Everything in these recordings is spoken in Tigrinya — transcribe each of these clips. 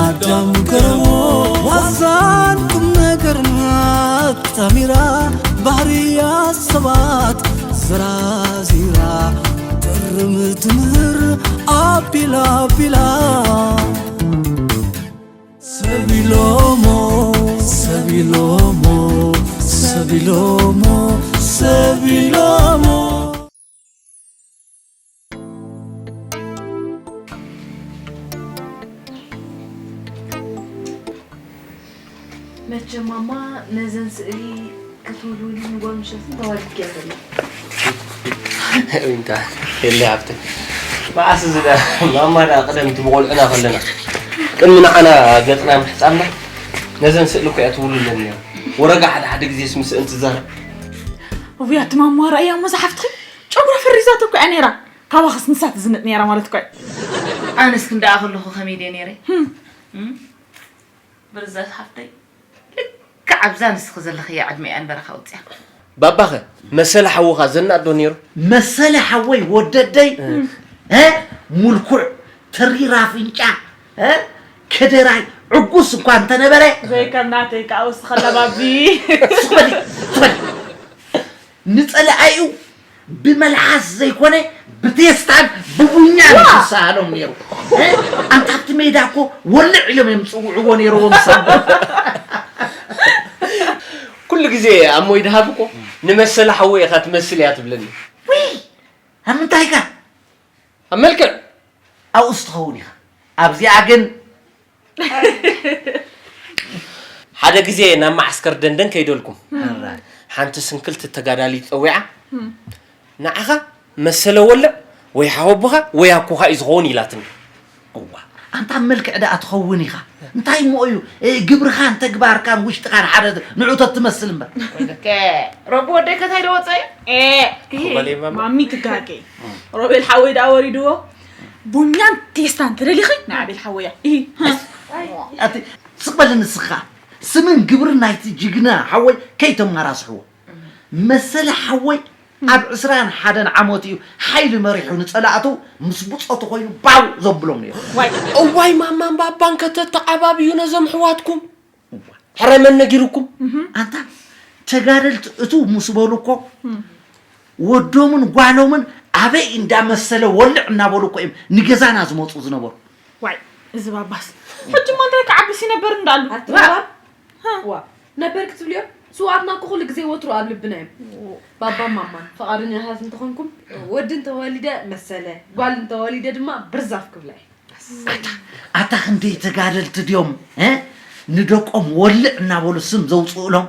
ኣዳም ገረሞ ዋዛን ቁም ነገርና ታሚራ ባህርያ ሰባት ዘራዚራ ጥርም ትምህር ኣቢላ ኣቢላ ሰቢሎሞ ሰቢሎሞ ሰቢሎሞ ሰቢሎሞ መቸም ማማ ነዘን ስእሊ ክትውልውሊ ንጓል ምሸትን ተዋዲድክያ ዘለኺ። ዊንታ የለ ሃብተ መዓስ እዚ ዳ ማማ ዳ ቅደም እቲ ብቆልዑና ከለና ቅድሚ ንዓና ገፅና ምሕፃብና ነዘን ስእሊ እኮ እያ ትውልለን ነይራ። ወረጋ ሓደ ሓደ ግዜስ ምስእን ትዛረብ። ውይ ኣቲ ማማ ራእያ እሞ ዝሓፍትኺ ጨጉራ ፈሪዛቶ እኮ እያ ነይራ። ካባኽስ ንሳ ትዝንጥ ነይራ ማለት እኮ እዩ። ኣነስ ክንደኣ ከለኹ ከመይ ድየ ነይረ? ብርዘት ሓፍተይ ልክዕ ኣብዛ ንስኺ ዘለኽያ ዕድመ እያ ንበረኻ ወፅያ። ባባኸ መሰለ ሓውኻ ዘናጥ ዶ ነይሩ? መሰለ ሓወይ ወደደይ እ ሙልኩዕ ተሪር ኣፍንጫ እ ከደራይ ዕጉስ እኳ እንተነበረ ዘይከም ናተይ ከዓ ውስኸላ ባቢ ስቕ በሊ ስቕ በሊ ንጸላኣዩ ብመልሓስ ዘይኮነ ብቴስታን ብቡኛን እዩ ዝሰኣሎም ነይሩ። ኣንታ ኣብቲ ሜዳ እኮ ወልዕ ኢሎም እዮም ዝፅውዕዎ ነይርዎም ሳቦ። ኩሉ ግዜ ኣብ ሞይ ድሃብ እኮ ንመሰለ ሓወይ ኢኻ ትመስል እያ ትብለኒ። ውይ ኣብ ምንታይ ኢኻ? ኣብ መልክዕ ኣብኡስ ትኸውን ኢኻ። ኣብዚኣ ግን ሓደ ግዜ ናብ መዓስከር ደንደን ከይደልኩም ሓንቲ ስንክልቲ ተጋዳሊት ፀዊዓ ንዓኻ መሰለ ወልዕ ወይ ሓወቦኻ ወይ ኣኮኻ እዩ ዝኸውን ኢላትኒ። እዋ ኣንታ ኣብ መልክዕ ደኣ ትኸውን ኢኻ። እንታይ እሞ እዩ ግብርኻን ተግባርካን ውሽጥኻን ሓደ ንዑ ተትመስል እምበር። ሮቢ ወደይ ከታይ ዶ ወፀ እዩ? ማሚ ትጋገ ሮቤል ሓወይ ደኣ ወሪድዎ ቡኛን ቴስታን ትደሊኺ ናይ ኣቤል ሓወያ ኣቲ ስቕ በሊ ንስኻ ስምን ግብርን ናይቲ ጅግና ሓወይ ከይተመራስሕዎ መሰለ ሓወይ ኣብ ዕስራን ሓደን ዓመቱ እዩ ሓይሊ መሪሑ ንጸላእቱ ምስ ብጾቱ ኮይኑ ባው ዘብሎም ነይሩ። ዋይ እዋይ ማማን ባባን ከተተዓባብዩ ነዞም ኣሕዋትኩም ሕረ መን ነጊሩኩም? ኣንታ ተጋደልቲ እትው ምስ በሉ እኮ ወዶምን ጓሎምን ኣበይ እንዳመሰለ ወልዕ እናበሉ እኮ እዮም ንገዛና ዝመፁ ዝነበሩ። ዋይ እዚ ባባስ ሕጂ እሞ እንታይ ክዓብስ ይነበር እንዳሉ። ኣትባብ ዋ ነበር ክትብልዮ ስውኣትና እኮ ኩሉ ግዜ ወትሩ ኣብ ልብና እዮም። ባባን ማማን ፈቓደኛታት እንተኾንኩም ወዲ እንተወሊደ መሰለ ጓል እንተወሊደ ድማ ብርዛፍ ክብላ እየ። ኣታ ክንደይ ተጋደልቲ ድዮም እ ንደቆም ወልዕ እናበሉ ስም ዘውፅኡሎም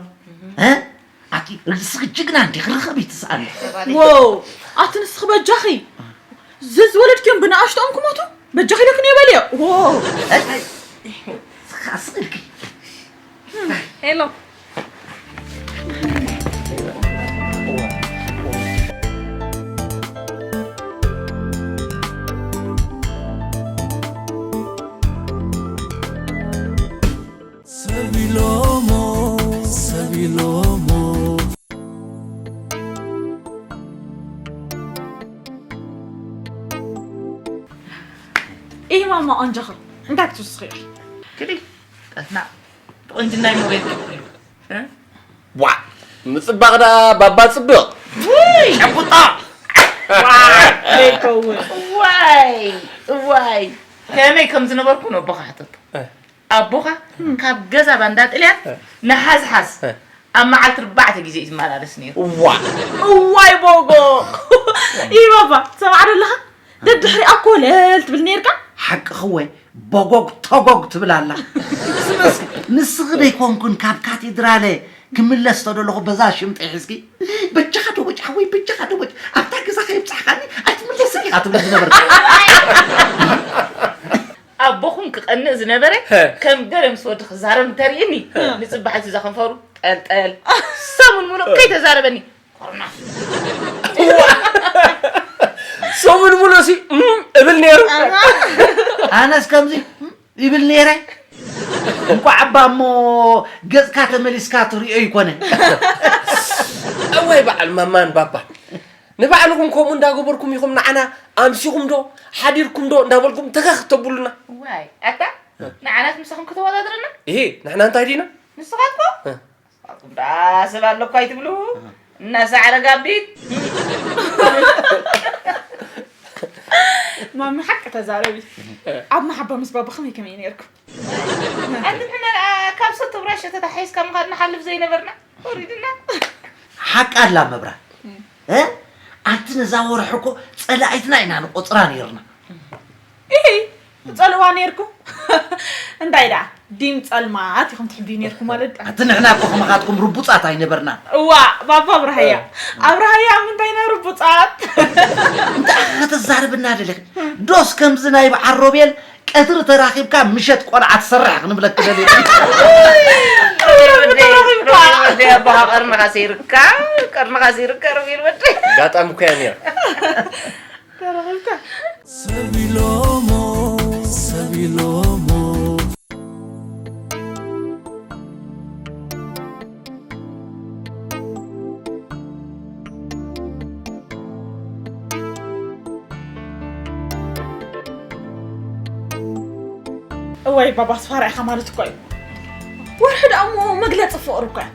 እ ኣቲ ርእስኺ ጅግና እንዲኺ ርኸቢ ትስኣኒ። ዎው ኣቲ ንስኺ በጃኺ ዝዝወለድክዮም ብንኣሽትኦም ክሞቱ በጃኺ ኢለክን እየ በልዮ። ዎው ስኻ ስቕ ኢልኪ ሄሎ ሰብ ኢሎሞ ሰብ ኢሎሞ ኢሂ ማማ ቆንጆኺ እንታይ ክትውስኺ ኢኺ? ክዲ ጠፍና ብቆንጅናይ ሞባይል ክትብሉ እ? ዋ ምፅባቕ ደኣ ባባ ፅብቕ ውይ ጨቡጣ ዘይከውን ዋይ ዋይ ከመይ ከም ዝነበርኩ ነቦኻ ሕተቶ ኣቦኻ ካብ ገዛ ባንዳ ጥልያን ንሓዝሓዝ ኣብ መዓልቲ ኣርባዕተ ግዜ እዩ ዝመላለስ ነይሩ። እዋ እዋይ ቦጎ ኢባባ ሰማዕ ደለኻ ደድሕሪኣ ኮለል ትብል ነይርካ። ሓቅኺ ወይ ቦጎግ ቶጎግ ትብል ኣላ። ስምስ ንስኺ ደይኮንኩን ካብ ካቴድራለ ክምለስ ተደለኹ በዛ ሽምጠይ ሒዝኪ በጃኻ ዶ በጃ ሓወይ በጃኻ ዶ በጃ ኣብታ ገዛ ከየብፃሕኻኒ ኣይትምለስን ኢኻ ትብል ዝነበርካ። ኣቦኹም ክቐንእ ዝነበረ ከም ገለ ምስ ወዲ ክዛረብ እንተርእየኒ ንጽባሕ እቲ ዘኸንፈሩ ጠልጠል ሰሙን ሙሉእ ከይተዛረበኒ ኮርናፍ ሰሙን ሙሉእ ሲ እም እብል ነይሩ። ኣነስ ከምዚ እም ይብል ነይረ። እንቋዕ እባ እሞ ገጽካ ተመሊስካ ትርእዮ ይኮነ። እዋይ በዓል ማማን ባባን ንባዕልኹም ከምኡ እንዳገበርኩም ኢኹም ንዓና ኣምሲኹም ዶ ሓዲርኩም ዶ እንዳበልኩም ተኸኽ ተብሉና። ዋይ ኣታ ንዓናስ ንስኹም ከተወዳድርና? እሄ፣ ንሕና እንታይ ዲና? ንስኻትኮ? እ። ኣቁዳ ሰብ ኣለኳ ኣይትብሉ? እናሳዕረ ጋቢት። ማሚ ሓቂ ተዛረቢ። ኣብ መሓባ ምስ ባባ ከመይ ከመይ ነይርኩም? ኣንቲ ንሕና ደኣ ካብ ሰቶ ብራሸ ተታሒዝካ ምኻድ ንሓልፍ ዘይነበርና? ወሪድና። ሓቂ ኣላ መብራት። እ? ኣንቲ ነዛ ወርሒ እኮ ጸላኢትና ኢና ንቆጽራ ነይርና። ኢሂ፣ ትጸልዋ ነይርኩም? እንታይ ደኣ፣ ዲም ጸልማት ኢኹም ትሕብዩ ነይርኩም ማለት ደኣ? ኣቲ ንሕና እኮ ከማኻትኩም ርቡጻት ኣይነበርናን። እዋ፣ ባባ ኣብርሃያ። ኣብርሃያ ኣብ ምንታይ ኢና ርቡጻት? እንታይ ኢኻ ከተዛርብና ደሊኺ? ዶስ ከምዚ ናይ በዓል ሮቤል ቀትሪ ተራኺብካ ምሸት ቆልዓ ትሰርሕ ክንብለኪ ደሊና። ሮቤል ወደይ፣ ሮቤል ወደይ፣ ኣቦኻ ቀርንኻ ሰይርካ፣ ቀርንኻ ሰይርካ ሮቤል ወደይ። ኣጋጣሚ እኮ እያ ነይራ። ተረኺብካ። ሰብ ኢሎሞ፣ ሰብ ኢሎሞ። እዋይ ባባ ኣስፋራ ኢኻ ማለት እኮ እዩ። ወርሒ ደኣ እሞ መግለጺ ፍቕሪ እኮ እያ።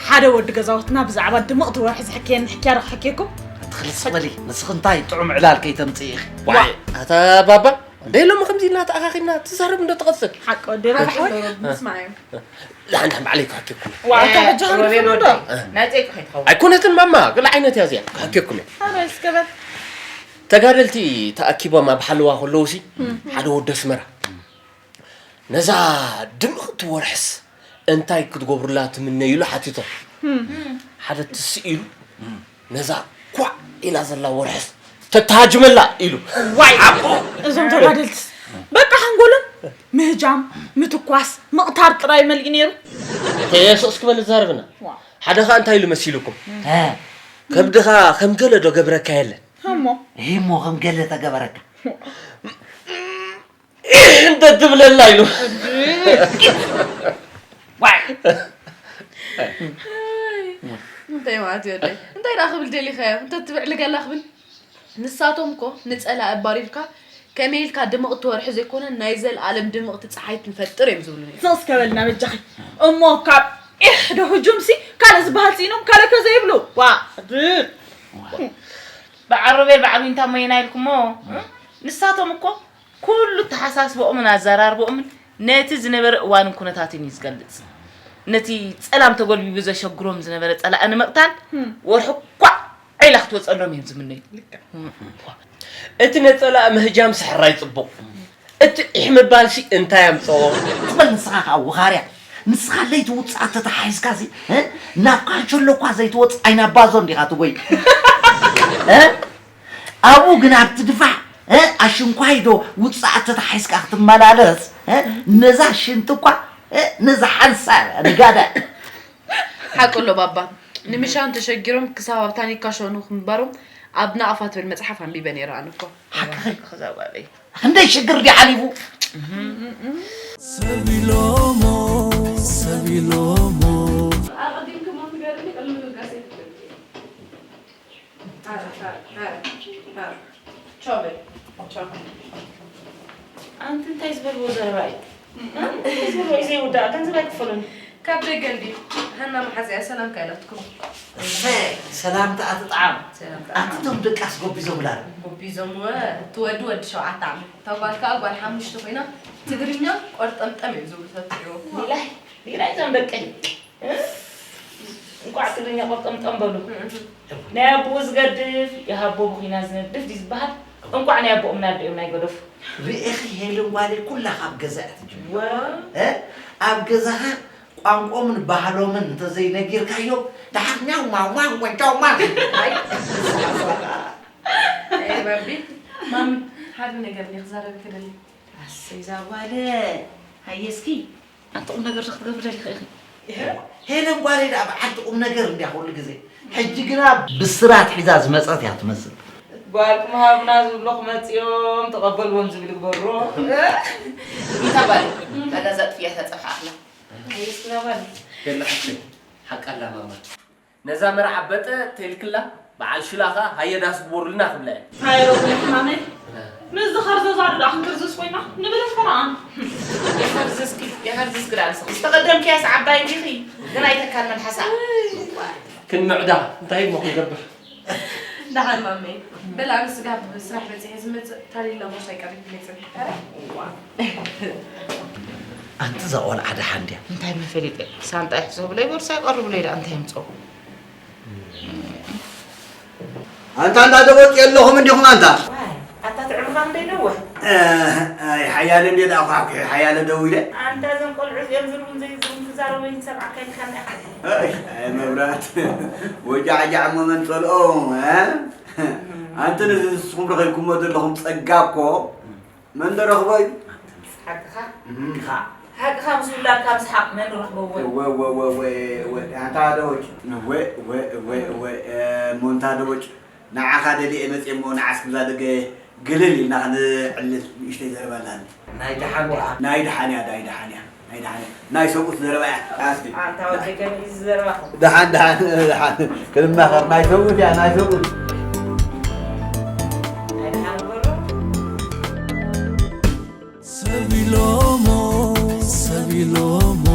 ሓደ ወዲ ገዛውትና ብዛዕባ ድምቕቲ ወርሒ ዝሕከየኒ ሕክያ ዶ ክሕክየኩም? ኣቲ ክልስ በሊ፣ ንስኺ እንታይ ጥዑም ዕላል ከይተምጽኢ ኢኺ። ዋይ፣ ኣታ ባባ፣ ደይ ሎሚ ከምዚ ኢልና ተኣኻኺብና ትዛረብ እንዶ ትቐጽል። ሓቂ ወዲ ራብሓ። ሓቂ ዶ ምስማዕ እዩ። ላዕንታ ባዕለይ ክሕክየኩም። ዋ፣ ኣታ ሕጂ ሮቤል ክንፍርዶ? ወደይ፣ ናይ ጸይቂ ከይትኸውን። ኣይኮነትን ማማ፣ ገለ ዓይነት እያ እዚኣ። ክሕክየኩም እየ። ኣረ እስከ በል። ተጋደልቲ ተኣኪቦም ኣብ ሓለዋ ከለውሲ፣ ሓደ ወዲ ኣስመራ፣ ነዛ ድምቕቲ ወርሕስ እንታይ ክትገብሩላ ትምነዩ ኢሉ ሓቲቶም። ሓደ ትስእ ኢሉ፣ ነዛ ኳዕ ኢላ ዘላ ወርሕስ ተተሃጅመላ ኢሉ። ዋይ! እዞም ተጋደልትስ በቃ ሓንጎሎም ምህጃም፣ ምትኳስ፣ ምቕታር ጥራይ መሊኡ ነይሩ። ከየሱስ ክበል ዝዛረብና። ዋ። ሓደ ኸኣ እንታይ ኢሉ መሲልኩም? እ። ከብድኻ ከም ገለ ዶ ገብረካ የለን? እሞ። እሞ ከም ገለ ተገበረካ። እንተ ትብለላ ኢሉ። ዋይ። እንታይ ማለት እዩ ወደይ? እንታይ ደኣ ክብል ደሊኻዮ? እንተ ትብዕልገላ ክብል? ንሳቶም እኮ ንጸላኢ ኣባሪርካ ከመይ ኢልካ ድምቕቲ ወርሒ ዘይኮነ ናይ ዘልኣለም ድምቕቲ ጸሓይ ክንፈጥር እዮም ዝብሉ ነይሮም። ስቕ እስከ በልና በጃኺ። እሞ ካብ ኢሕ ዶ ህጁምሲ ካልእ ዝበሃል ስኢኖም ካልእ ከ ዘይብሉ? ዋ፣ ድ-፣ በዓል ሮቤል በዓል ዊንታ እሞ ኢና ኢልኩሞ? ንሳቶም እኮ ኩሉ ኣተሓሳስባኦምን ኣዘራርባኦምን ነቲ ዝነበረ እዋንን ኩነታትን እዩ ዝገልጽ። ነቲ ጸላም ተጎልቢቡ ዘሸግሮም ዝነበረ ጸላኢ ንምቕታል፣ ህም። ወርሒ ኳዕ ኢላ ክትወጸሎም እዮም ዝምነዩ። ልክዕ። እቲ ነጸላኢ ምህጃምሲ ሕራይ ጽቡቕ። እቲ ዒሕ ምባልሲ እንታይ ኣምጽኦ? ትበል ንስኻ ከኣ ወኻርያ። ንስኻ ለይቲ ውጽኣት ተተሓሒዝካሲ፣ እ? ናብ ካንሸሎ እኳ ዘይትወጽእ ኣይናባዞ እንዲኻ ትጎይ። እ? ኣብኡ ግን ኣብቲ ድፋዕ፣ እ፣ ኣሽንኳይ ዶ ውጽኣት ተታሒዝካ ክትመላለስ፣ እ፣ ነዛ ሽንቲ እኳ፣ እ፣ ነዛ ሓንሳብ ንጋዳ። ሓቁ ኣሎ ባባ። ንምሻን ተሸጊሮም ክሳብ ኣብ ታኒካ ሸኑ ክምባሮም ኣብ ናቕፋ ትብል መጽሓፍ ኣንቢበ ነይረ ኣነ እኮ። ሓቅኺ። ክዛባለይ። ክንደይ ሽግር ድዩ ሓሊፉ? ሰብ ኢሎሞ፣ ሰብ ኢሎሞ። ኣቐዲምክሞ ትገርኒ ቅድሚ ምብጋስ ኣይትፈልጥ። ኣንቲ እንታይ ዝበልዎ ዘረባ እዩ? እንታይ ዝበልዎ እዩ ዘይውዳእ? ገንዘብ ኣይክፈሉን። ካብ ደገ እንድዩ። ሃና መሓዚኣ ሰላምካ ኢላትኩም። እሰይ፣ ሰላምታ ኣትጥዓም። ሰላምታ ኣቲ ኣትጥዓም። እቶም ደቃስ ጎቢዞምላ። ጎቢዞምወ፣ እቲ ወዲ ወዲ ሸውዓተ ዓመት። እታ ጓል ከኣ ጓል ሓሙሽተ ኮይና፣ ትግርኛ ቆርጠምጠም እዮም ዝብሉ፣ ተትሪእዎ። ሊላይ፣ ሊላይ እዞም ደቀይ። እ? እንቋዕ ትግርኛ ቆርጠምጠም በሉ። ናይ ኣቦኡ ዝገድፍ ይሃቦ ብኹናት ዝነድፍ ድዩ ዝበሃል? እንቋዕ ናይ ኣቦኦም ናደኦም ናይ ገደፉ። ርኢኺ ሄለን ጓለይ ኩላ ካብ ገዛ እያ ትጅምር። ዋ። እ? ኣብ ገዛኻ ቋንቆምን ባህሎምን እንተዘይነጊርካዮም ደሓር ኛው ማው ማው ወንጫው ማው። ኣይ፣ ኣይ፣ ባቢ፣ ማሚ፣ ሓደ ነገር እየ ክዛረብ ክደሊ። ኣሰይ፣ እዛ ጓል፣ ሃየ እስኪ፣ ኣንቲ ቁም ነገር ዶ ክትገብሪ ደሊኺ ኢኺ? ሄለን ጓለይ ደኣ በዓልቲ ቁም ነገር እንድያ ኩሉ ግዜ። ሕጂ ግና ብስራት ሒዛ ዝመጸት እያ ትመስል። ጓልኩም ሃብና ዝብሎ ክመጽኦም፣ ተቐበልዎም ዝብል ይግበሮ። እንታ ጓል፣ እታ ገዛ ጥፍያ ተጸፍዓ ኣላ። ሃየ እስኪ፣ እዛ ጓል። የላ ሓቂ፣ ሓቂ ኣላ ማማ። ነዛ መርዓ በጠ ተልክላ፣ በዓል ሽላ ኸኣ ሃየ ዳስ ግበሩልና ክብላ እየ። ሃየ ሮብኒ ሕማመይ። እ። ምስዚ ከርዘዛ ዶ ደኣ ክንክርዝስ ኮይና? ንብል እምበረኣ። ይኸርዝስኪ፣ ከርዝስ ግዳ ንስኺ ዝተቐደምክያስ ዓባይ እንዲኺ፣ ግን ኣይተካል መልሓሳ። ክንምዕዳ እንታይ እሞ ክንገብር? ደሓን ማመይ። በል ኣነ ስጋብ ስራሕ በፂሐ ዝመፅእ ታሊላ ቦርሳ ይቀሪብለይ ፅንሕ። ኧረ፣ እዋ። ኣንቲ እዛ ቆልዓ ደሓን ድያ? እንታይ መፈሊጠ? ሳንጣ ይሕዘብለይ ቦርሳ ይቐርብለይ ደኣ እንታይ የምፅኦ? ኣንታ እንዳ ደቦጭ የለኹም እንዲኹም ኣንታ? ዋይ፣ ኣታ ትዕብኻ ክንደይ ነውሕ? ኣይ ሓያለ እንዴ ደኣ ኳሕኩሒ ሓያለ ደው ኢለ። ኣንታ እዞም ቆልዑ እዚኦም ዝርቡን ዘይዝርቡን ክዛረቡ ይንሰምዓካ ኢልካ እንዳ። ኣይ፣ ኣይ መብራት። ወጃዕጃዕ እሞ መን ጸልኦ፣ እ? ኣንቲ ነዚ ንስኹም ረኺብኩሞ ዘለኹም ጸጋ እኮ መን ደረኽቦ እዩ? ሓቅኻ? እም። ሓቅኻ። ሓቅኻ ምስ ውላድካ ምስሓቕ መን ረኽቦ ወይ? ወ-፣ ወ-፣ ወ-፣ ወ-፣ ወ-፣ ኣንታ ደቦጭ። ወ-፣ ወ-፣ ወ-፣ ወ-፣ እ፣ ሞንታ ደቦጭ። ንዓኻ ደልየ መጽየ እሞ ንዓስ ክብዛ ደገ ግልል ኢልና ክንዕልል ንእሽተይ ዘረባ ኣላኒ። ናይ ደሓን እያ። ናይ ደሓን እያ፣ ናይ ደሓን እያ፣ ናይ ደሓን እያ። ናይ ሰብኡት ዘረባ እያ። ኣስቲ። ኣንታ ወደይ ከመይ እዩ ዝዘረባኹም? ደሓን፣ ደሓን፣ ደሓን። ክንማኸር ናይ ሰብኡት እያ፣ ናይ ሰብኡት። ናይ ደሓን ግበሩ። ሰብ ኢሎሞ፣ ሰብ ኢሎሞ።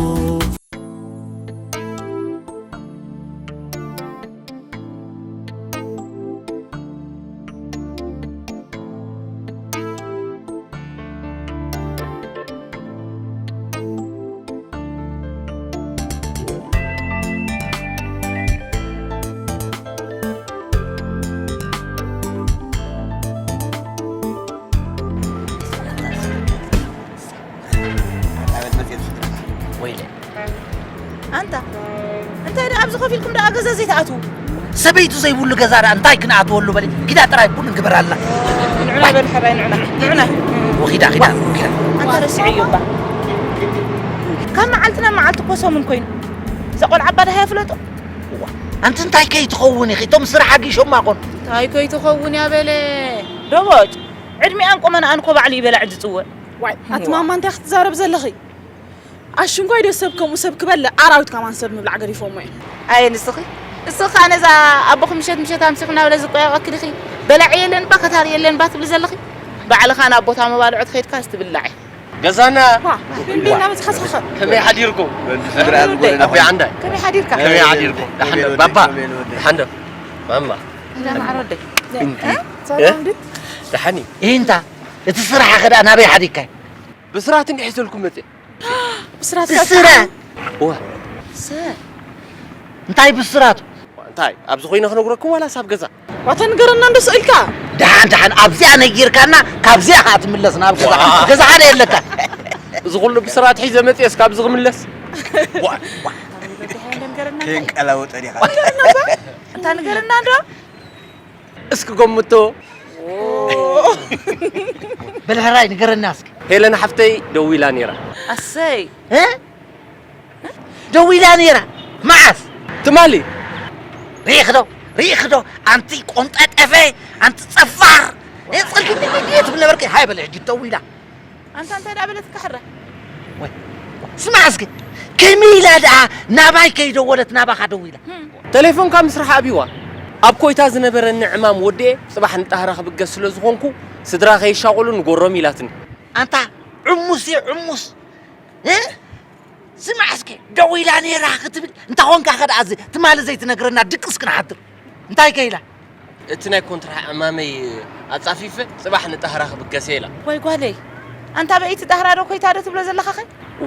ወይለ። ኣንታ፣ እንታይ ደኣ ኣብዚ ኮፍ ኢልኩም ደኣ ገዛ ዘይትኣትዉ? ሰበይቱ ዘይብሉ ገዛ ደኣ እንታይ ክንኣትወሉ በሊ። ኪዳ ጥራይ ቡን ንግበራልና። ንዑና በል ሕራይ፣ ንዑና፣ ንዑና። ወኺዳ፣ ኺዳ፣ ኺዳ። ኣንታ ረሲዐዮ እባ። ካብ መዓልቲ ናብ መዓልቲ እኮ ሰሙን ኮይኑ። እዛ ቆልዓ ኣባ ደሃ የፍለጦ? እዋ፣ ኣንቲ እንታይ ከይትኸውን ኢኺ? እቶም ስራሕ ኣጊሾማ ኮን። እንታይ ከይትኸውን እያ በለ? ደቦጭ፣ ዕድሚኣን ቁመናኣን እኮ ባዕሉ እዩ በላዕ ዝጽውዕ። ዋይ፣ ኣቲ ማማ እንታይ ክትዛረብ ዘለኺ? ኣሽንኳይ ዶ ሰብ ከምኡ ሰብ ክበልዕ፣ ኣራዊት ከማን ሰብ ምብላዕ ገዲፎሞ እዮም። ኣየ ንስኺ፣ ንስኺ ከኣ ነዛ ኣቦኺ ምሸት ምሸት ኣምሲኹ እናበለ ዝቆያየቐኪ ዲኺ? በላዒ የለን ባ፣ ከታሪ የለን ባ ትብሊ ዘለኺ? ባዕልኻ ናብ ቦታ መባልዖ ትኸይድካስ ትብላዕ። ገዛና። ዋ፣ ቤላ መጽእ ኸስኸኸ። ከመይ ሓዲርኩም? በል፣ ስድራ ኣቢ ዓንዳይ። ከመይ ሓዲርካ? ከመይ ሓዲርኩም? ደሓን ዶ? ባባ፣ ደሓን ዶ? ማማ። እንዳ ማዕረ ወደይ። እንዲ። እ? ሰላም እ? ድዩ? ደሓን እዩ። ኢንታ፣ እቲ ስራሕኸ ደኣ ናበይ ሓዲግካዮ? ብስራት እንዲሕ ኢሰልኩም መጽእ። ብስራት ብስራት? ዋ። ሰ-፣ እንታይ ብስራቱ? እንታይ? ኣብዚ ኮይነ ክነግረኩም ዋላስ ኣብ ገዛ? ዋታ ንገረና እንዶ ስእልካ። ደሓን፣ ደሓን፣ ኣብዚኣ ነጊርካና፣ ካብዚኣ ኸዓ ትምለስ ናብ ገዛ። ዋ። ገዛኻ ዶ የለካ? እዚ ኩሉ ብስራት ሒዘ መጽኤስ ካብዚ ክምለስ? ዋ፣ ዋ። ከይንቀላወጠ ዲኻ? እንታይ ንገረና እንዶ? እስኪ ገምቶ። በል ሕራይ ንገረና እስኪ። ሄለን ሓፍተይ ደዊላ ነይራ። ኣሰይ። እ? ደዊላ ነይራ? መዓስ? ትማሊ። ርኢኺ ዶ? ርኢኺ ዶ? ኣንቲ ቆንጠጠፈ፣ ኣንቲ ጸፋር። እ፣ ጸልፊ ትብል ነበርኪ። ሃይ በል ሕጂ ደዊላ። ኣንታ እንታይ ደኣ በለትካ ሕራይ? ወይ፣ ስማዕ እስኪ፣ ከመይ ኢላ ደኣ ናባይ ከይደወለት ናባኻ ደዊላ? ተሌፎንካ ምስራሕ ኣብይዋ። ኣብ ኮይታ ዝነበረኒ ዕማም ወዲኤ፣ ጽባሕ ንጣህራ ክብገስ ስለ ዝኾንኩ፣ ስድራ ከይሻቑሉ ንጎሮም ኢላትኒ። ኣንታ ዕሙስ እየ፣ ዕሙስ። እ? ስማዕ እስኪ፣ ደዊላ ነይራ ክትብል፣ እንታ ኾንካ ከ ደኣ እዚ ትማሊ ዘይትነግረና ድቅስ ክንሓድር? እንታይ ከ ኢላ? እቲ ናይ ኮንትራ ዕማመይ ኣጻፊፈ፣ ጽባሕ ንጣህራ ክብገስ እየ ኢላ። ወይ ጓለይ፣ ኣንታ በይቲ ጣህራ ዶ ኮይታ ዶ ትብሎ ዘለኻኸ?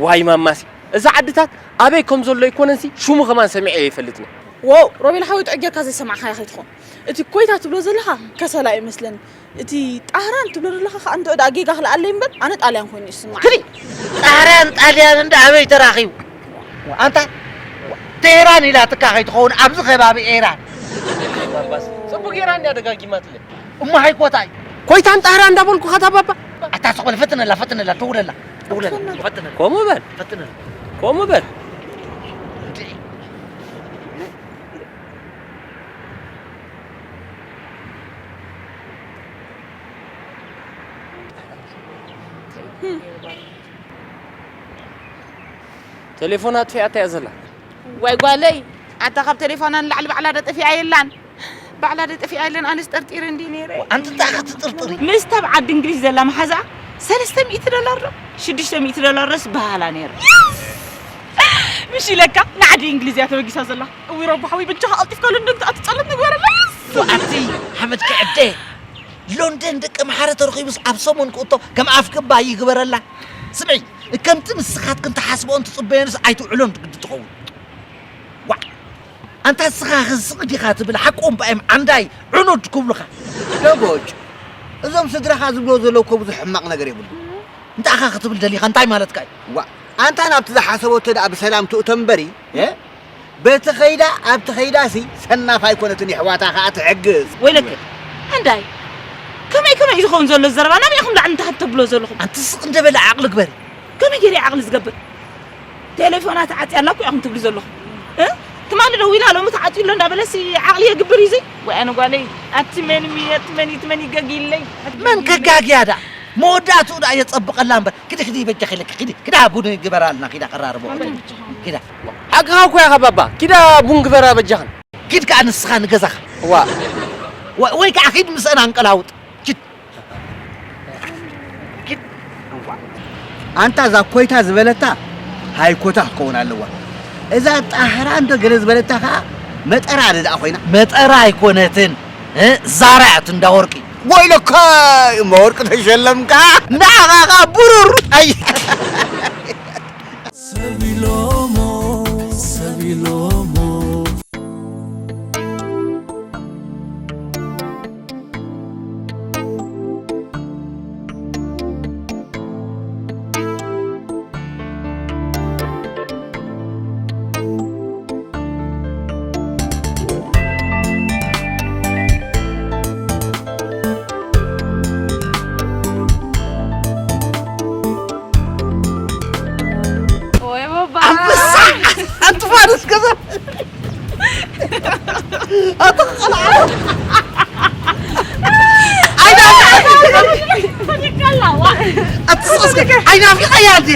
ዋይ ማማሲ፣ እዛ ዓድታት ኣበይ ከም ዘሎ ኣይኮነንሲ፣ ሽሙ ከማን ሰሚዐ ኣይፈልጥን። ዎው፣ ሮቤል ሓወይ፣ ጥዑይ ጌርካ ዘይሰማዕካዮ ከይትኾን። እቲ ኮይታ ትብሎ ዘለኻ ከሰላ እዩ መስለኒ። እቲ ጣህራን ትብሎ ዘለኻ ከኣ እንድዒ ደኣ ጌጋ ክልኣለይ እምበር፣ ኣነ ጣልያን ኮይኑ እዩ ዝስምዓኒ። ክዲ ጣህራን ጣልያንን ደኣ ኣበይ ተራኺቡ? ኣንታ፣ ቴህራን ኢላትካ ከይትኸውን፣ ኣብዚ ከባቢ ኤራን። ባባስ፣ ጽቡቅ ጌራ እንድያ ደጋጊማትለይ። እሞ ሃይኮታይ። ኮይታን ጣህራን እንዳበልኩ ኸታ ባባ። ኣታ ስቕ በል፣ ፈትነላ፣ ፈትነላ፣ ደውለላ፣ ደውለላ፣ ፈትነላ። ከምኡ በል። ፈትነላ። ከምኡ በል። እንዴ። ተሌፎና ኣጥፊኣታ እያ ዘላ። ዋይ ጓለይ፣ ኣታ ካብ ተሌፎና ንላዕሊ ባዕላ ዶ ጠፊኣ የላን? ባዕላ ዶ ጠፊኣ የለን? ኣነስ ጠርጢረ እንዲ ነይረ። ኣንቲ እንታይ ክትጥርጥሪ? ምስ ተብ ዓዲ እንግሊዝ ዘላ መሓዛ ሰለስተ ሚእቲ ዶላር ዶ ሽዱሽተ ሚእቲ ዶላር ዶስ በሃላ ነይረ። ምሽ ኢለካ ንዓዲ እንግሊዝ እያ ተበጊሳ ዘላ። እዊ ረቡ ሓወይ በጃኻ ቀልጢፍካ ሎንደን ትኣቱ ጸሎት ንግበረላ። ኣቲ ሓመድ ክዕደ ሎንደን ደቂ መሓረ ተረኺቡስ ኣብ ሰሙን ክእቶ ከም ኣፍ ክባ ይግበረላ። ስምዒ፣ ከምቲ ንስኻትክን ትሓስብኦን ትጽበዮንስ ኣይትውዕሎን ግዲ ትኸውን። ዋዕ! ኣንታ ንስኻ ኽስቕ ዲኻ ትብል ሓቆም ባእም ዓንዳይ ዕኑድ ክብሉኻ። ደቦጭ፣ እዞም ስድራኻ ዝብሎ ዘለዉ እኮ ብዙሕ ሕማቕ ነገር የብሉ። እንታይ ኢኻ ክትብል ደሊኻ? እንታይ ማለትካ እዩ? ዋ፣ ኣንታ ናብቲ ዝሓሰበቶ ደኣ ብሰላም ትእቶ እምበሪ፣ እ? በቲ ኸይዳ ኣብቲ ኸይዳሲ ሰናፍ ኣይኮነትን፣ የሕዋታ ኸኣ ትሕግዝ። ወይለከ፣ ዓንዳይ፣ ከመይ ከመይ እዩ ዝኸውን ዘሎ ዘረባ? ናበይ ኢኹም ላዕሊ ንታሕቲ ተብሎ ዘለኹም? ኣንቲ ስቕ እንደ በለ ዓቕሊ ግበሪ። ከመይ ገይረ ዓቕሊ ዝገብር? ቴሌፎና ተዓጽያ ኣላ እኮ ኢኹም ትብሉ ዘለኹም። እ? ትማሊ ደዊላ ሎሚ ተዓጽዩ ኣሎ እንዳበለሲ ዓቕሊ የግብር እዩ እዚ? ወይ ኣነ ጓለይ፣ ኣቲ መን እሚ-፣ ኣቲ መን እዩ፣ እቲ መን ይገግይለይ? መን ከጋግያ ደኣ? መወዳእትኡ ደኣ የጸብቐላ እምበር። ክዲ፣ ክዲ በጃኺ ኢለኪ፣ ክዲ፣ ክዳ ቡን ግበራልና፣ ኪዳ ቀራርቦ። ኪዳ። ሓቅኻ እኮ ኢኻ ባባ። ኪዳ ቡን ግበራ በጃኽን። ኪድ ከኣ ንስኻ ንገዛኻ። ዋ። ወ-፣ ወይ ከኣ ኪድ ምስአን ኣንቀላውጥ። ኪድ። ኪድ። ኣንታ እዛ ኮይታ ዝበለታ ሃይኮታ ክትከውን ኣለዋ። እዛ ጣህራ እንዶ ገለ ዝበለታ ከኣ መጠራ ደኣ ኮይና። መጠራ ኣይኮነትን። እ፣ ዛራ እያ ትንዳ ወርቂ። ወይለካ እሞ ወርቂ ተሸለምካ። ንዓኻ ከኣ ብሩር። ኣይ። ሰብ ኢሎሞ፣ ሰብ ኢሎሞ። ወይ ባባ። ኣንበሳ! ኣንቲ ፋርስ ገዛ! ኣቲ ቆልዓ! ኣይናፍቐ-፣ ፈኒካላ፣ ዋ። ኣቲ ስቕ እስከ፣ ኣይናፍቐያ እንዴ?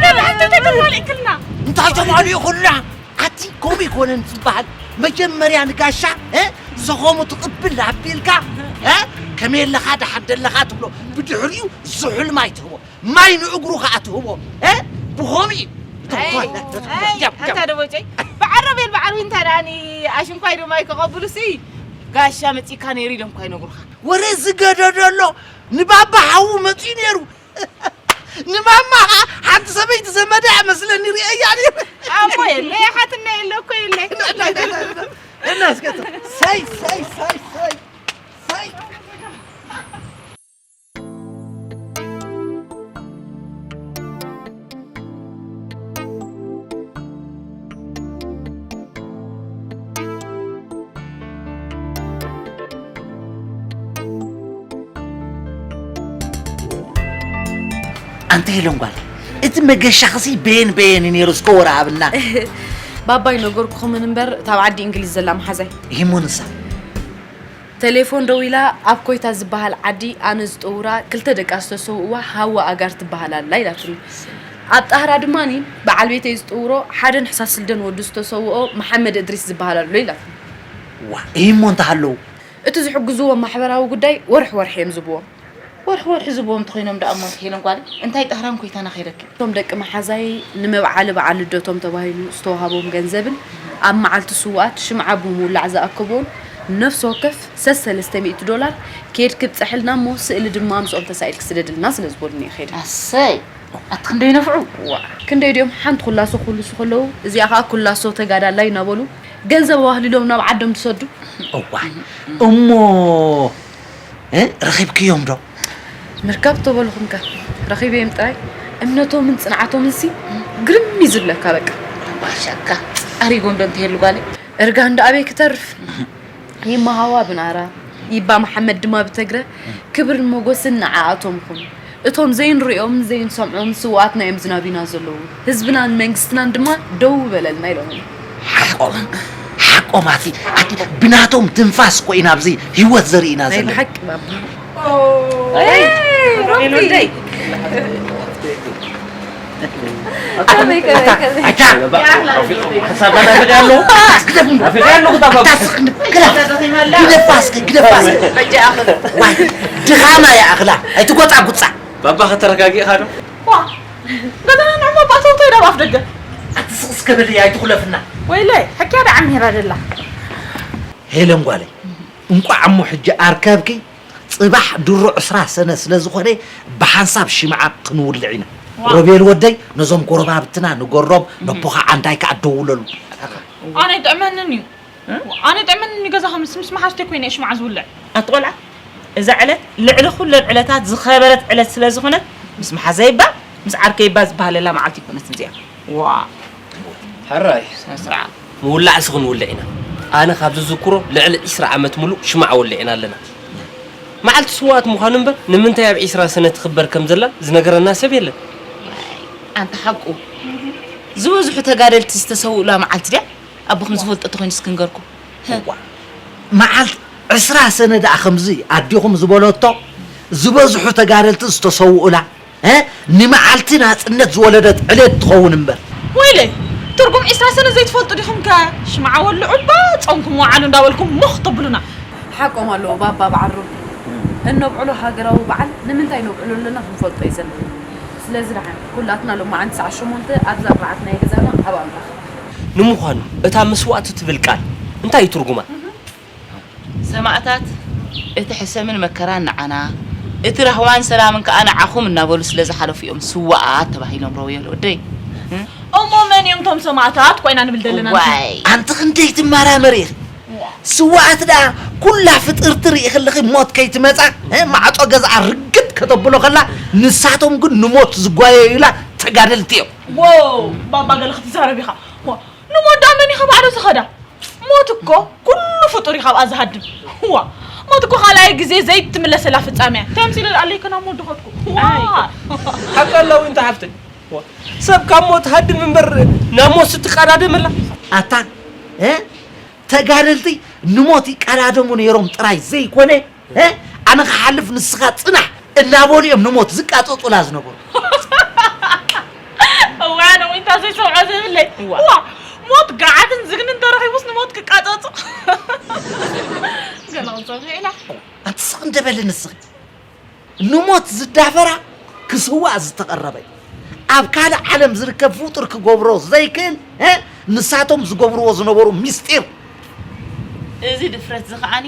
ሕጂ ተተማሊእክልና። እንታይ ተማሊኡ ኩልና? ኣቲ ከምኡ ይኮነን ዝበሃል። መጀመርያ ንጋሻ፣ እ፣ ዘኸሙ ትቕብል ኣቢልካ፣ እ፣ ከመይ ኣለኻ፣ ደሓን ደለኻ ትብሎ። ብድሕሪኡ ዝሑል ማይ ትህቦ። ማይ ንእግሩ ከኣ ትህቦ። እ፣ ብኸምኡ እዩ። እቶም ኣይ፣ ተዋለ-፣ ኣይ፣ ያብ፣ ያብ። ኣንታ ደቦጨይ፣ ብዓረብ የል ብዓርቢ እንታ ደኣኒ ኣሽንኳይ ዶ ማይ ከቐብሉሲ፣ ጋሻ መጺእካ ነይሩ ኢሎም እኳ ይነግሩኻ። ወረ ዝገደዶ ኣሎ፣ ንባባ ሓዉ መጺኡ ነይሩ። ንማማ ሓንቲ ሰበይቲ ዘመዳ እያ መስለኒ ርእየያ ነይረ። ኣቦ የለ፣ ሓትና የለ፣ እኮ የለ። እና እስከ፣ ሰይ፣ ሰይ፣ ሰይ፣ ሰይ፣ ሰይ። ኣንቲ ሄለን ጓል፣ እቲ መገሻኽሲ በየን በየን እዩ ነይሩ? እስከ ወረ ሃብና። ባባይ ነገርኩኹምን እምበር፣ እታ ኣብ ዓዲ እንግሊዝ ዘላ መሓዛይ። ይህሞ ንሳ? ቴሌፎን ደዊላ፣ ኣብ ኮይታ ዝበሃል ዓዲ ኣነ ዝጥውራ ክልተ ደቃ ዝተሰውእዋ ሃዋ ኣጋር ትበሃል ኣላ ኢላትኒ። ኣብ ጣህራ ድማኒ በዓል ቤተይ ዝጥውሮ ሓደን ሕሳስ ልደን ወዱ ዝተሰውኦ መሓመድ እድሪስ ዝበሃል ኣሎ ኢላትኒ። ዋ፣ ይህሞ እንተሃለዉ? እቲ ዝሕግዝዎ ማሕበራዊ ጉዳይ ወርሒ ወርሒ እዮም ዝብዎም። ወርሒ ወርሒ ዝብዎም እንተኾይኖም ደኣ እሞ ሄለን ጓል እንታይ ጣህራን ኮይታና ከይደኪ? እቶም ደቂ መሓዛይ ንመብዓሊ በዓል ልደቶም ተባሂሉ ዝተዋሃቦም ገንዘብን ኣብ መዓልቲ ስውኣት ሽምዓ ብምውላዕ ዝኣከቦን ነፍሲ ወከፍ ሰሰለስተ ሚእቲ ዶላር ኬድኪ ብፀሐልና እሞ ስእሊ ድማ ምስኦም ተሳኢልኪ ስደድልና ስለ ዝበሉኒ እየ ከይደ። ኣሰይ! ኣቲ ክንደይ ይነፍዑ? ዋ፣ ክንደይ ድዮም ሓንቲ ኩላሶ ክውልሱ ከለዉ፣ እዚኣ ኸኣ ኩላሶ ተጋዳላይ እናበሉ ገንዘብ ኣዋህሊሎም ናብ ዓዶም ዝሰዱ። እዋይ፣ እሞ፣ እ፣ ረኺብክዮም ዶ? ምርካብ ተበልኹምከ፣ ረኺበዮም ጥራይ። እምነቶምን ጽንዓቶምንሲ ግርም እዩ ዝብለካ በቃ። ባሻካ፣ ኣሪጎም ዶ እንተሄሉ ጓለይ? እርጋን ዶ ኣበይ ክተርፍ? ይመሃዋ ብናራ፣ ይባ መሓመድ ድማ ብተግረ፣ ክብርን ሞጎስን ንዓኣቶም ይኹን። እቶም ዘይንርእዮምን ዘይንሰምዖምን ስውኣትና እዮም ዝናብዩና ዘለዉ። ህዝብናን መንግስትናን ድማ ደው በለልና ኢሎምና። ሓቆም፣ ሓቆም ኣቲ፣ ኣቲ ብናቶም ትንፋስ እኮ ኢና ኣብዚ ህይወት ዘርእና ናይ ዘለና። ብሓቂ ባባ። ኣይ፣ ሮቢ። ሮቢ። ከመይ፣ ከመይ፣ ከመይ? ኣታ፣ ሓሳብ ናፊቐ ኣለኹ። ናፊቐ ኣለኹ፣ እታ ባባ። ግደፋ እስከ፣ ግደፋ እስከ። ሕጂ ኣኽል። ዋይ፣ ድኻማ ይኣኽላ። ኣይትጎጻጉጻ። ባባ፣ ከተረጋጊእኻ ዶ? ዋ፣ ገዛና ንዕሞ ባእታውቶ ኢዳ ኣብ ኣፍ ደገ። ኣቲ ስቕ እስከ በሊ፣ ኣይትኹለፍና። ወይለይ፣ ሕክያ ደኣ ዓሚራ ደላ። ሄለን ጓለይ፣ እንቋዕ እሞ ሕጂ ኣርከብኪ። ጽባሕ ድሮ ዕስራ ሰነ ስለ ዝኾነ፣ ብሓንሳብ ሽምዓ ክንውልዕ ኢና። ዋው። ሮቤል ወደይ፣ ነዞም ጎረባብትና ንገሮም፣ ነቦኻ ዓንዳይ ከኣ ደውለሉ። ኣነ ይጥዕመንን እዩ። ኣነ ይጥዕመንን እዩ፣ ገዛኻ ምስ፣ ምስ መሓዝተይ ኮይነ እየ ሽምዓ ዝውልዕ። ኣቲ ቆልዓ፣ እዛ ዕለት ልዕሊ ኩለን ዕለታት ዝኸበረት ዕለት ስለ ዝኾነት፣ ምስ መሓዘይ እባ፣ ምስ ዓርከይ እባ ዝበሃለላ መዓልቲ ኣይኮነትን እዚኣ። ዋ። ሕራይ። ስነ ስርዓት። ምውላዕሲ ክንውልዕ ኢና። ኣነ ካብ ዝዝክሮ ልዕሊ ዒስራ ዓመት ምሉእ ሽምዓ ወሊዕና ኣለና። መዓልቲ ስውኣት ምዃኑ እምበር፣ ንምንታይ ኣብ ዒስራ ሰነ ትኽበር ከም ዘላ ዝነገረና ሰብ የለን። ኣንታ ሓቁ። ዝበዝሑ ተጋደልቲ ዝተሰውኡላ መዓልቲ ድያ? ኣቦኹም ዝፈልጦ ተኾይኑስ ክንገርኩም። እዋ፣ መዓልቲ ዕስራ ሰነ ደኣ ከምዚ ኣዴኹም ዝበለቶ፣ ዝበዝሑ ተጋደልቲ ዝተሰውኡላ፣ እ? ንመዓልቲ ናጽነት ዝወለደት ዕለት ትኸውን እምበር። ወይለይ፣ ትርጉም ዒስራ ሰነ ዘይትፈልጡ ዲኹም ከ? ሽምዓ ወልዑ እባ ጾምኩም ወዓሉ እንዳበልኩም ሞኽ ተብሉና። ሓቆም ኣለዉ ባባ በዓል ሩቢ። እነብዕሎ ሃገራዊ በዓል ንምንታይ ነብዕሎ ኣለና ክንፈልጦ እዩ ዘለና። ስለዚ ደሓን ኩላትና ሎማዓንቲ ሰዓት ሸሞንተ ኣብዛ ኣርባዕተ ናይ ገዛና ኣብኣ ንራኸብ። ንምዃኑ እታ መስዋእቲ ትብል ቃል እንታይ እዩ ትርጉማ? ሰማእታት፣ እቲ ሕሰምን መከራን ንዓና፣ እቲ ራህዋን ሰላምን ከኣ ንዓኹም እናበሉ ስለ ዝሓለፉ እዮም ስዋኣት ተባሂሎም፣ ረውየል ወደይ። እሞ መን እዮም እቶም ሰማእታት ኮይና ንብል ዘለና ንሕና? ዋይ። ኣንቲ ክንደይ ትመራመሪ ኢኺ። ስዋኣት ደኣ ኩላ ፍጥርቲ ርኢኺ ኣለኺ ሞት ከይትመጻ፣ እ፣ ማዕጾ ገዝኣ ርግጥ ከተብሎ ከላ፣ ንሳቶም ግን ንሞት ዝጓየዩላ ተጋደልቲ እዮም። ዎ፣ ባባ ገለ ክትዛረብ ኢኻ። ዋ፣ ንሞት ደኣ መን ኢኻ ባዕሉ ዝኸዳ? ሞት እኮ ኩሉ ፍጡር እዩ ካብኣ ዝሃድም። ዋ፣ ሞት እኮ ካልኣይ ግዜ ዘይትምለሰላ ፍጻመ እያ። እንታይ ኣምሲለ ደኣ ኣለይ ከ ናብ ሞት ድኸድኩ? ዋ። ኣይ። ሓቂ ኣለዊ እንተ ሓፍተይ። ዋ፣ ሰብ ካብ ሞት ሃድም እምበር ናብ ሞት ስትቀዳደም ኣላ። ኣታ፣ እ? ተጋደልቲ ንሞት ይቀዳደሙ ነይሮም ጥራይ ዘይኮነ፣ እ? ኣነ ክሓልፍ ንስኻ ጽናሕ እናበሉ እዮም ንሞት ዝቃጸጹላ ዝነበሩ። እዋን ወይ እንታይ ዘይሰምዖ ዘይብለይ። እዋ። ዋ፣ ሞት ገዓትን ዝግንን ተረኺቡስ ንሞት ክቃጸጹ። ገለ ክንሰምዕ ኢና። ኣንቲ ስቕ እንደበሊ ንስኺ። ንሞት ዝዳፈራ ክስዋእ ዝተቐረበ እዩ። ኣብ ካልእ ዓለም ዝርከብ ፍጡር ክገብሮ ዘይክእል፣ እ? ንሳቶም ዝገብርዎ ዝነበሩ ምስጢር። እዚ ድፍረት እዚ ከዓኒ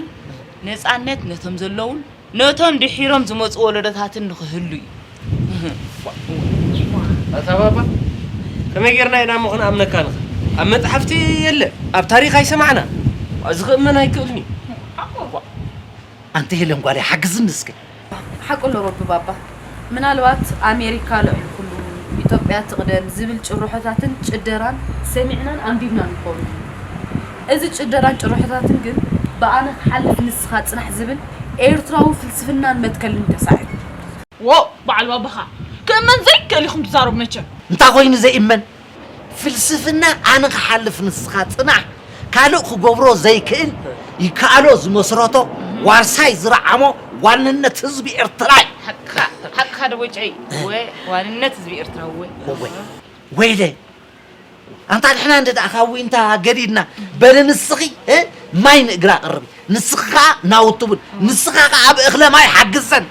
ነጻነት ነቶም ዘለውን ነቶም ድሒሮም ዝመጹ ወለዶታትን ንኽህሉ እዩ። ኣታ ባባ፣ ከመይ ጌርና ኢና እሞ ክንኣምነካ ንኽእል? ኣብ መጽሓፍቲ የለ፣ ኣብ ታሪኽ ኣይሰማዕና። እዚ ክእመን ኣይክእልን እዩ። ኣንቲ ሄለን ጓለይ፣ ሓግዝኒ እስከ። ሓቁ ኣሎ ሮቢ ባባ። ምናልባት ኣሜሪካ ልዕሊ ኩሉ፣ ኢትዮጵያ ትቕደም ዝብል ጭርሖታትን ጭደራን ሰሚዕናን ኣንቢብናን ንኸውን። እዚ ጭደራን ጭርሖታትን ግን ብኣነ ክሓልፍ ንስኻ ጽናሕ ዝብል ኤርትራዊ ፍልስፍናን መትከልን ተሳዒሩ። ዎ፣ በዓል ባባኻ ክእመን ዘይክእል ኢኹም ትዛረቡ መቸም። እንታይ ኮይኑ ዘይእመን? ፍልስፍና ኣነ ክሓልፍ ንስኻ ጽናሕ፣ ካልእ ክገብሮ ዘይክእል፣ ይከኣሎ ዝመስረቶ፣ ዋርሳይ ዝረዓሞ ዋንነት ህዝቢ ኤርትራ እዩ። ሓቅኻ፣ ሓቅኻ ደቦጨይ። ወ-፣ ዋንነት ህዝቢ ኤርትራ ወ-። ወ-፣ ወይለ፣ ኣንታ ንሕና እንደ ደኣ ካብ ዊንታ ገዲድና፣ በሊ ንስኺ፣ እ፣ ማይ ንእግራ ኣቕርቢ። ንስኺ ኸኣ ናውቲ ቡን፣ ንስኻ ኸኣ ኣብ እኽለ ማይ ሓግዘን።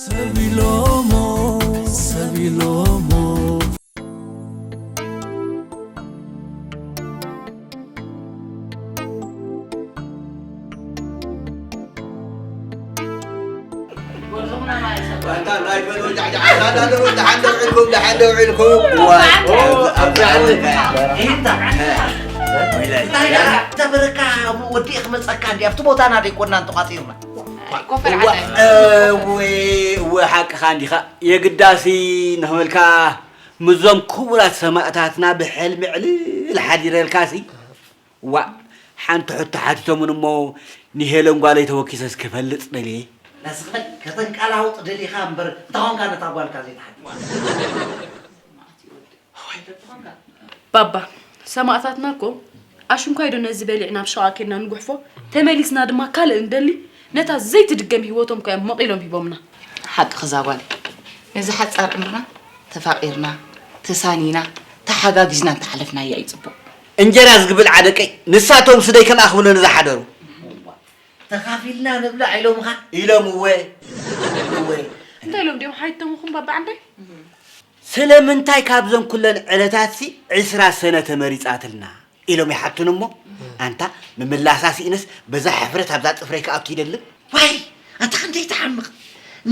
ሰብ ኢሎሞ፣ ሰብ ኢሎሞ። ኣንታ እንታይ በሉ፣ ጃዕጃዕ፣ ኣታ፣ ኣታ፣ ደሓን ዶ ውዒልኩም፣ ደሓን ዶ ውዒልኩም? ዋ፣ ኣብዚ፣ ኣብዚ፣ ኣብዚ፣ እንታይ ደኣ፣ ተበረካ፣ ወዲእ ክመጸካ እንዲ፣ ኣብቲ ቦታና ደይኮንና እንተቋጺርና። ኮፈር እዋ፣ ዓሳይ። እወ፣ እወ፣ ሓቅኻ እንዲኻ። የግዳሲ ንኽበልካ፣ ምስዞም ክቡራት ሰማእታትና ብሕልሚ ዕልል ሓዲረልካሲ። ዋእ፣ ሓንቲ ሕቶ ሓቲቶምን እሞ ንሄለን ጓለይ ተወኪሰስ ክፈልጥ ደልየ። ነስኽበል ከተንቀላውጥ ደሊኻ እምበር፣ እንታይ ኾንካ ነታ ጓልካ ዘይትሓቲ? ባባ፣ ሰማእታትና እኮ ኣሽንኳይ ዶ ነዚ በሊዕና ኣብ ሸቓ ኬድና ንጉሕፎ? ተመሊስና ድማ ካልእ እንደሊ? ነታ ዘይትድገም ህይወቶም ከ እዮም መቒሎም ሂቦምና። ሓቅኺ እዛ ጓል። ነዚ ሓጻር ዕምርና ተፋቒርና፣ ተሳኒና፣ ተሓጋጊዝና እንተሓለፍናያ እዩ ጽቡቕ። እንጀራ ዝግብል ዓደቀይ፣ ንሳቶም ስደይ ከም ኣኽብሎ ንዝሓደሩ። ተኻፊልና ንብላዕ ኢሎምኻ? ኢሎም እወ። እወ። እንታይ ኢሎም ድዮም ሓይተሙኹም ባባ ዓንዳይ? ስለምንታይ ካብዘን ኩለን ዕለታትሲ ዕስራ ሰነ ተመሪጻትልና? ኢሎም ይሓቱኒ እሞ፣ ኣንታ ምምላሳ ስኢነስ በዛ ሕፍረት ኣብዛ ጽፍረይ ክኣቱ ይደልን? ዋይ፣ ኣታ ክንደይ ትሓምቕ።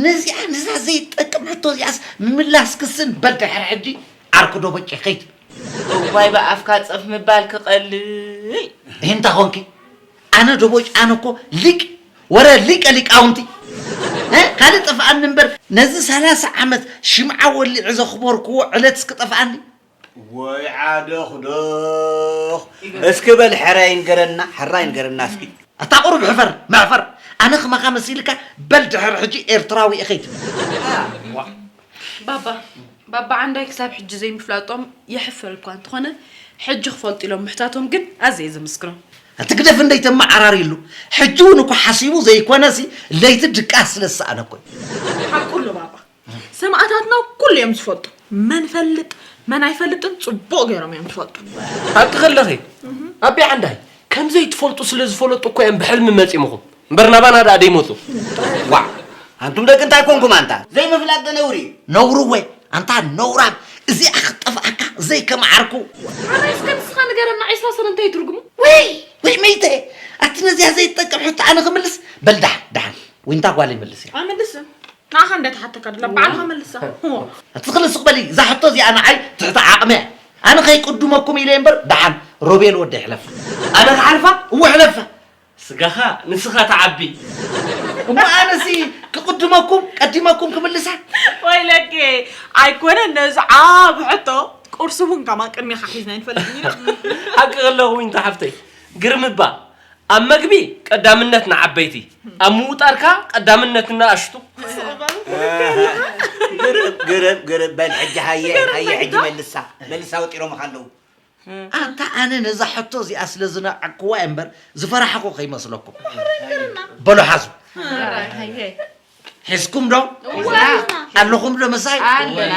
ነዚኣ፣ ነዛ ዘይትጠቅም ሕቶ እዚኣስ ምምላስ ክስን በል ድሕሪ ሕጂ ዓርኩ ዶ በቂ ከይት። እዋይ ብኣፍካ ጸፍ ምባል ክቐልይ። ይህ እንታይ ኾንኪ? ኣነ ዶ ቦጭ ኣነ እኮ ሊቅ ወረ ሊቀ ሊቃውንቲ። እ? ካልእ ጠፍኣኒ እምበር ነዚ ሰላሳ ዓመት ሽምዓ ወሊዐ ዘኽበርክዎ ዕለት እስኪ ጠፍኣኒ። ወይ ዓደኽዶኽ። እስኪ በል ሕራይ ንገረና፣ ሕራይ ንገረና እስኪ። ኣታ ቁሩብ ሕፈር፣ መዕፈር። ኣነ ክማኻ መሲልካ በል ድሕሪ ሕጂ ኤርትራዊ ኢኺ። ባባ፣ ባባ ዓንዳይ ክሳብ ሕጂ ዘይምፍላጦም የሕፍር እኳ እንተኾነ፣ ሕጂ ክፈልጡ ኢሎም ምሕታቶም ግን ኣዝየ ዘመስግኖም። እቲ ግደፍ እንደይተመዓራርየሉ፣ ሕጂ እውን እኮ ሓሲቡ ዘይኮነሲ ለይቲ ድቃስ ስለ ዝሰኣነ እኮ እዩ። ሓቁ ኣሎ ባባ። ሰማእታትና ኩሉ እዮም ዝፈልጡ። መን ፈልጥ መን ኣይፈልጥን ጽቡቕ ገይሮም እዮም ዝፈልጡ። ሓቂ ከለኺ ኣቢ ዓንዳይ፣ ከም ዘይትፈልጡ ስለ ዝፈለጡ እኮ እዮም ብሕልሚ መጺምኹም። እምበር ናባና ደኣ ደይመጹ። ዋዕ! ኣንቱም ደቂ እንታይ ኮንኩም ኣንታ? ዘይምፍላጥ ዶ ነውሪ እዩ? ነውሪ ወይ? ኣንታ ነውራም፣ እዚኣ ክትጠፍኣካ ዘይከመዓርኩ። ኣነ እስከ ንስኻ ንገረና፣ ዒስራ ሰነ እንታይ ትርጉሙ? ወይ! ወይ መይተ! ኣቲ ነዚኣ ዘይትጠቅም ሕቶ ኣነ ክምልስ? በል ደሓን፣ ደሓን። ዊንታ ጓል ይመልስ እያ። ኣመልስን። ንዓኻ እንደ ተሓተካ ድላ ባዕልኻ መልሳ። ኣቲ ክልስቕ በሊ፣ እዛ ሕቶ እዚኣ ንዓይ ትሕቲ ዓቕሚ እያ። ኣነ ከይቅድመኩም ኢለ እምበር፣ ደሓን ሮቤል ወደ ይሕለፋ። ኣነ ክሓልፋ? እወ ሕለፋ። ስጋኻ ንስኻ ትዓቢ። እሞ ኣነሲ ክቕድመኩም፣ ቀዲመኩም ክምልሳ? ወይለኪ፣ ኣይኮነን ነዚ ዓቢ ሕቶ፣ ቁርሲ እውን ከማ ቅድሜኻ ሒዝና ኣይንፈልጥን ኢና። ሓቂ ከለኹ ዊንታ ሓፍተይ፣ ግርም እባ፣ ኣብ መግቢ ቀዳምነት ንዓበይቲ፣ ኣብ ምውጣር ከኣ ቀዳምነት ንኣሽቱ። ግርም፣ ግርም፣ ግርም። በል ሕጂ ሃየ፣ ሃየ፣ ሕጂ መልሳ፣ መልሳ ወጢሮምኻ ኣለዉ። ኣንታ ኣነ ነዛ ሕቶ እዚኣ ስለ ዝነዓቅኩዋ እየ እምበር ዝፈራሕኹ ከይመስለኩም። በሉ ሓዙ። ሕራይ፣ ሃየ። ሒዝኩም ዶ? እወ፣ ኣለኹም ዶ ምሳይ? ኣለና።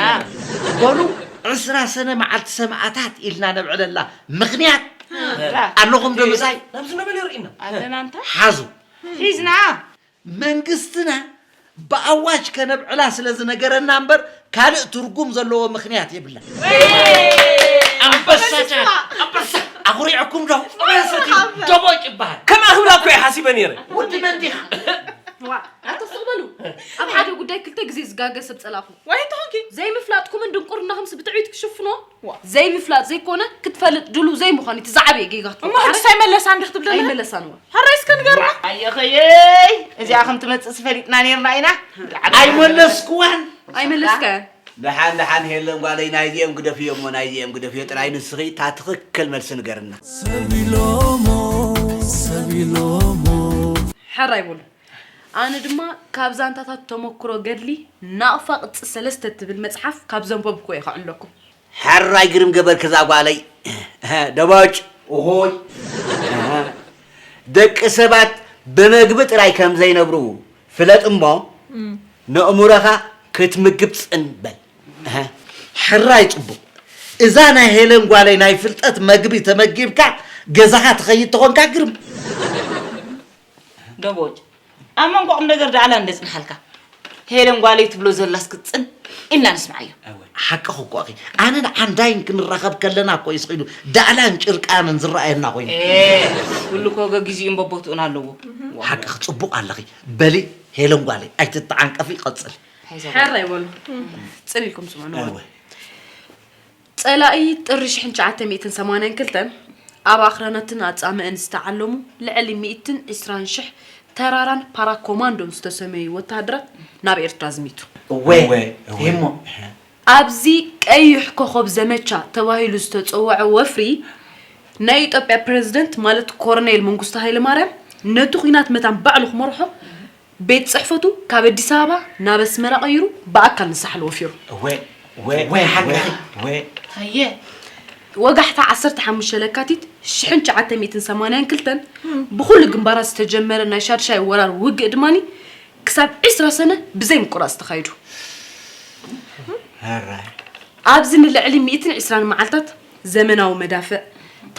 በሉ ዕስራ ሰነ መዓልቲ ሰማእታት ኢልና ነብዕለላ ምኽንያት ኣለኹም ዶ ምሳይ? ናብዚ ነበለ ርኢና። ኣለና እንታ። ሓዙ። ሒዝና። መንግስትና ብኣዋጅ ከነብዕላ ስለ ዝነገረና እምበር ካልእ ትርጉም ዘለዎ ምኽንያት የብላ። ኣንበሳታት፣ ኣንበሳ። ኣኹሪዕኩም ዶ? ኣበሰቲ ደቦጭ ይበሃል። ከም ኣኽብላ እኮ እየ ሓሲበ ነይረ። ውዲ መን ዲኻ? ዋ፣ ኣቶ ስቕ በሉ። ኣብ ሓደ ጉዳይ ክልተ ግዜ ዝጋገ ሰብ ጸላእኹም። ወይ ተኾንኪ? ዘይምፍላጥኩምን ድንቁርናኹምስ ብትዕቢት ክሽፍኖ? ዋ። ዘይምፍላጥ ዘይኮነ፣ ክትፈልጥ ድሉው ዘይምዃን እዩ እቲ ዝዓበየ ጌጋ ክትፈጥር። እሞ ሕጂ ሳይመለሳ እንዲኽ ትብለና? ኣይመለሳን እዋ። ሕራይ እስከ ንገርና። ኣየኸየይ፣ እዚኣ ከም ትመጽእ ፈሊጥና ነይርና ኢና። ኣይመለስኩዋን። ኣይመለስካያን። ደሓን፣ ደሓን ሄለን ጓለይ፣ ናይዚኦም ግደፍዮ እሞ፣ ናይዚኦም ግደፍዮ ጥራይ። ንስኺ እታ ትኽክል መልሲ ንገርና። ሰብ ኢሎሞ፣ ሰብ ኢሎሞ። ሕራይ በሉ። ኣነ ድማ ካብ ዛንታታት ተመኩሮ ገድሊ ናቕፋ ቅጽ ሰለስተ እትብል መጽሓፍ ካብ ዘንበብኩ እየ ከዕልለኩም። ሕራይ ግርም ገበርኪ እዛ ጓለይ። ደቦጭ፣ እሆይ። ደቂ ሰባት ብመግቢ ጥራይ ከም ዘይነብሩ ፍለጥ እሞ፣ እም። ነእምሮኻ ክትምግብ ጽን በል። እህ። ሕራይ ጽቡቕ። እዛ ናይ ሄለን ጓለይ ናይ ፍልጠት መግቢ ተመጊብካ ገዛኻ ትኸይድ ተኾንካ ግርም። ደቦጭ፣ ኣብ መንጎ ቁም ነገር ደኣላ እንደ ጽንሓልካ። ሄለን ጓለይ ትብሎ ዘላስ ክትጽን ኢልና ንስምዓዮ። ሓቅኺ እኮ ኣኺ። ኣነን ዓንዳይን ክንራኸብ ከለና እኮ እዩ ስኺሉ ደኣላን ጭርቃንን ዝረኣየና ኮይኑ። ኤ፣ ኩሉ እኮ ገጊዚኡን በቦትኡን ኣለዎ። ሓቅኺ፣ ጽቡቕ ኣለኺ። በሊ ሄለን ጓለይ፣ ኣይትተዓንቀፊ፣ ቀጽሊ። ሓይዛ ጓል። ሕራይ በሉ። ጽን ኢልኩም ስምዑ። እወ። ጸላኢ ጥሪ ሽሕን ትሽዓተ ሚእትን ሰማንያን ክልተን ኣብ ኣኽራናትን ኣጻምእን ዝተዓለሙ ልዕሊ ሚእትን ዕስራን ሽሕ ተራራን ፓራኮማንዶን ዝተሰመዩ ወተሃደራት ናብ ኤርትራ ዝሚቱ። እወ፣ እወ፣ እወ። እሞ። ኣብዚ ቀይሕ ኮኾብ ዘመቻ ተባሂሉ ዝተጸውዐ ወፍሪ ናይ ኢትዮጵያ ፕረዚደንት ማለት ኮረኔል መንግስቱ ሃይለማርያም ነቲ ኲናት መታን ባዕሉ ክመርሖ ቤት ጽሕፈቱ ካብ ኣዲስ ኣበባ ናብ ኣስመራ ቀይሩ ብኣካል ንሳሕል ወፊሩ። እወ፣ እወ፣ እወ፣ ሓቂ። እወ። ሃየ። ወጋሕታ ዓሰርተ ሓሙሽተ ለካቲት ሽሕን ትሽዓተ ሚእትን ሰማንያን ክልተን ብኹሉ ግንባራት ዝተጀመረ ናይ ሻድሻይ ወራር ውግእ ድማኒ ክሳብ ዕስራ ሰነ ብዘይ ምቁራጽ ተኻይዱ። ሕራይ ኣብዚ ንልዕሊ ሚእትን ዕስራን መዓልታት ዘመናዊ መዳፍዕ፣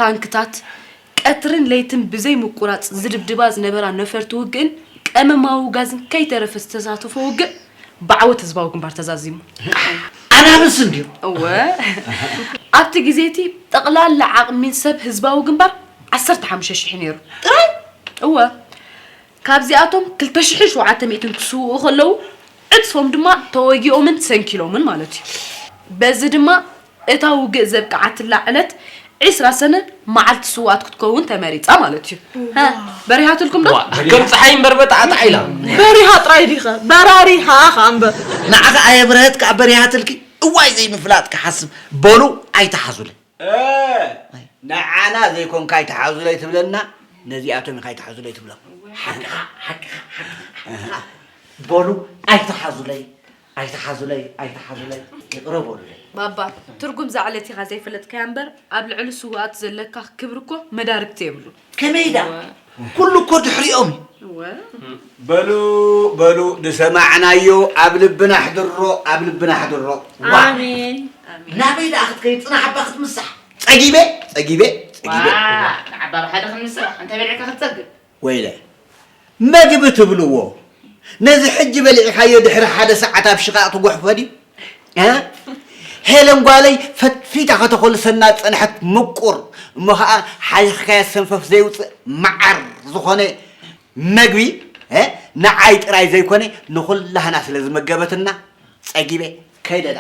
ታንክታት፣ ቀትርን ለይትን ብዘይ ምቁራጽ ዝድብድባ ዝነበራ ነፈርቲ ውግእን ቀመማዊ ጋዝን ከይተረፈ ዝተሳተፎ ውግእ ብዓወት ህዝባዊ ግንባር ተዛዚሙ። ኣናብስ እንድዩ እወ ኣብቲ ግዜ እቲ ጠቕላላ ዓቕሚ ሰብ ህዝባዊ ግንባር ዓሰርተ ሓሙሽተ ሽሕ ነይሩ። ጥራይ? እወ ካብዚኣቶም ክልተ ሽሕን ሸውዓተ ሚእትን ክስውኡ ከለዉ ዕጽፎም ድማ ተወጊኦምን ሰንኪሎምን ማለት እዩ። በዚ ድማ እታ ውግእ ዘብቅዓትላ ዕለት ዕስራ ሰነ መዓልቲ ስውኣት ክትከውን ተመሪጻ ማለት እዩ። በሪሃትልኩም ዶ? ከም ፀሓይ እምበር በጣዕጣዕ ኢላ በሪሃ ጥራይ ዲኸ በራሪሃ ከኣ እምበር ንዓኻ ኣየብረሀት ከኣ በሪሃትልኪ እዋይ ዘይምፍላጥ ክሓስብ በሉ ኣይትሓዙለይ ንዓና ዘይኮንካ ኣይትሓዙለይ ትብለና ነዚኣቶም ኢኻ ኣይትሓዙለይ ትብሎም በሉ ኣይትሓዙለይ ኣይትሓዙለይ ኣይትሓዙለይ ይቕረ በሉለይ ባባ ትርጉም ዛዕለቲኻ ዘይፈለጥካያ እምበር ኣብ ልዕሊ ስውኣት ዘለካ ክብሪ እኮ መዳርግቲ የብሉ ከመይዳ ኩሉ እኮ ድሕሪኦም እዩ በሉ በሉ ዝሰማዕናዮ ኣብ ልብና ኣሕድሮ ኣብ ልብና ኣሕድሮ ኣሜን ናበይ ደኣ ክትከይድ ፅናሕ ኣባ ክትምሳሕ ፀጊበ ፀጊበ ፀጊበ ንዓባ ብሓደ ክንምስራሕ እንታይ በልዕካ ክትፀግብ ወይለ መግቢ ትብልዎ ነዚ ሕጂ በሊዕካዮ ድሕሪ ሓደ ሰዓት ኣብ ሽቓቕ ትጉሕፎ ድዩ ሄለን ጓለይ ፈትፊታ ከተኾልሰና ዝፀንሐት ምቁር እሞ ከዓ ሓይኽካዮ ሰንፈፍ ዘይውፅእ መዓር ዝኾነ መግቢ ንዓይ ጥራይ ዘይኮነ ንኹላህና ስለ ዝመገበትና ፀጊበ ከይደዳ